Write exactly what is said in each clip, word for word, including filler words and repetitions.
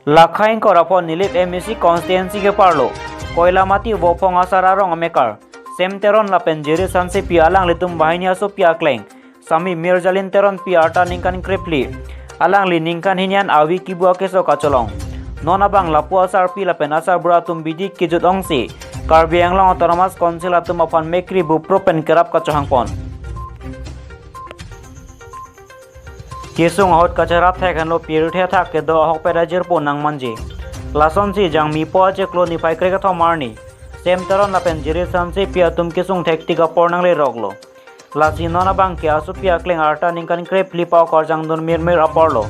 Lakha ingkoi ra pho Nilip M A C constituency keparlo Koilamati Vophong asar arong amekar Sem Teron lapen Jiri Sansepi alanglitum banghini asopi akleng sami Mirjalin Teronpi arta ningkan krephli, alangli ningkan hini an avi kibu akeso kacholong. Non abang lapu asarpi lapen asarbura atum bidi kejut ongsi Karbi Anglong Autonomous Council atum aphan mekri bupro pen kerap kachohangpon. Kesung ahut kacharap thek henlo pirthe athak kedo ahokpet ajirpo nangmanji. Lasonsi Jangmipo achiklo niphai krekethom arni Sem Teron lapen Jiri Sansepi atum kesung thektik apor nangleroklo. Lasi non abangke asopi akleng arta ningkan krephli pa karjangdun mirmir aporlo.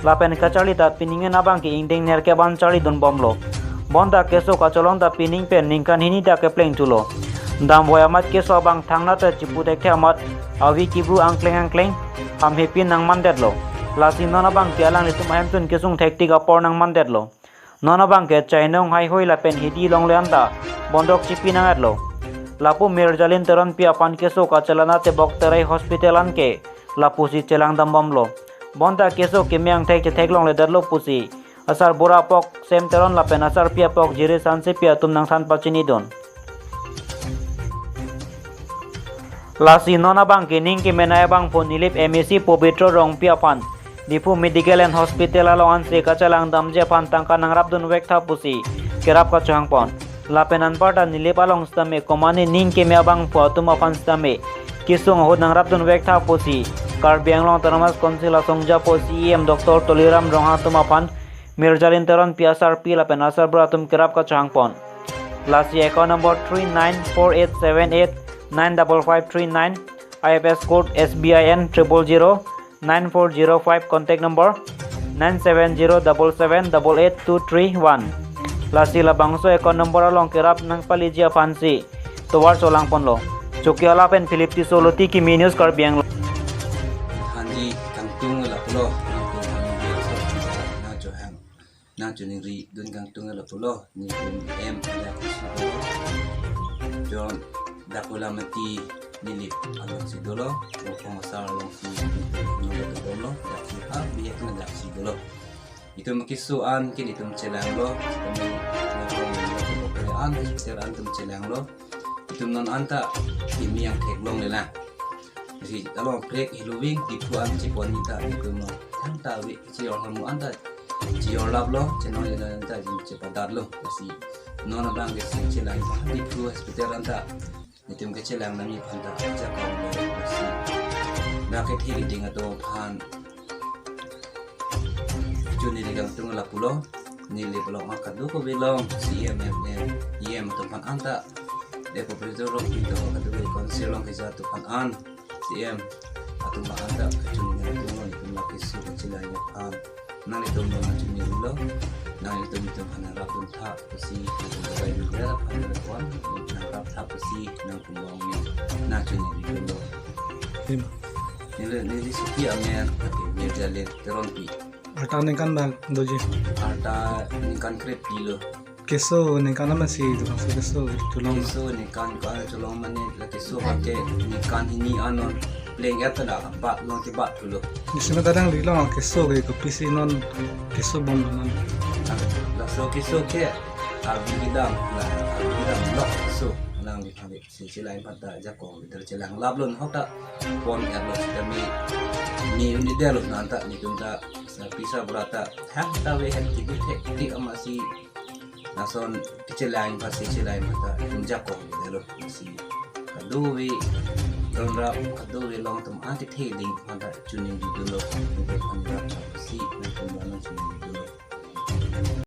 Lapen kacharli ta pining abangke ingdeng nerkep an charlidunbomlo. Bonta keso kacholong ta pining pen ningkan hini ta keplengthulo. Damvoi amat keso abang thangnat ta chipu thekthe amat avi kibu angkleng angkleng hamhepin nangmandetlo. Lasi non abangke alanglitum ahemtun kesung thektik apor nangmandetlo. Non abangke chainong haihui lapen hidi longle anta bondok chipi nang-etlo. Lapu Mirjalin Teronpi aphan keso kachelang atebok Terai Hospital anke lapusi chelangdambomlo. Bonta keso keme angthek chetheklongledetlo pusi asarbura apok Sem Teron lapen asarpi apok Jiri Sansepi atum nangthan pachinidun. Lasi non abangke ning kemenei abangphu Nilip M A C Pobitro Rongpi aphan Diphu Medical and Hospital along ansi kachelangdamji aphan tangka nangrapdunvektha pusi kerap kachohangpon. Lapen anparta Nilip along sitame komane ning keme abangphu atum aphan sitame kesung ahut nangrapdunvektha pusi Karbi Anglong Autonomous Council asongjapo C E M Doctor Tuliram Ronghang atum aphan Mirjalin Teronpi asarpi lapen asarbura atum kerap kachohangpon. Lasi account number three nine four eight seven eight nine double five three nine, I F S code S B I N triple zero nine four zero five, contact number nine seven zero double seven double eight two three one. Lasi labangso account number along kerap nangpaliji aphansi tovar cholangponlo. Chokihola pen Philip Tisso, Luti Kimi News, Karbi Anglong. Hanji kangtung lapulo, nangtum kami biasa na chohang, na choningridun kangtung lapulo, nelitum M ya kusulo. John Dakolamati Nilip alongsi dolo, Vophong asar alongsi dolo, daksi ha biyak na daksi dolo. Itum keso an ke nelitum chelanglo, kami nelitum an hospital an itum chelanglo. Itum non anta kimi angtheklonglelang. Si along prek hiloving Diphu an chepon nita itum non anta wi chior hamu anta chior laplo, chenong jena anta jin chepadatlo. Si non abangke si chelang Diphu hospital anta nelitum kechelang nangji aphan ta ajakong lo si. Dak kethe keding atum aphan choningri kangtung lapulo. Neli belong ma kadokave along C E M, M L A, E M atum aphan anta, Diphu Pobitro Rongpi atum kadokave council along keja atum aphan an C E M atum aphan anta kachoningri kangtung lo, nelitum la keso kachelang aphan. Nanglitum lo nangchoningrilo, nanglitum itum aphan nangrapduntha pusi, nelitum kabai media aphan nangrapdun, nangraptha pusi, nangtum along ni nangchoningrilo. Tim. Neli, neli sopi amen, tapi Mirjalin Teronpi. Arta ningkan bang doji. Arta ningkan krephli lo. Keso ningkan amatsi dukangso keso cholong. Keso ningkan ka cholong mane la keso abangke ningkan hini an non pleng-et ta abat long kebat pulo. Nisima tadang di long keso ke kopisi non keso bom non. Laso keso ke avi kedam la avi kedam lok keso lang di thang si chelang aphan ta ajakong, bidar chelang laplon hok ta pon-etlo sitame ni uni delo nanta nelitum ta sapisa brata hang ta ve hem ti thek ti amatsi lason kechelang aphansi chelang aphan ta ajakong delo si kadokave tonrap kadokave along atum athe ding aphan ta choningridunlo, nelitum aphan rap si nelitum aphan choningridunlo.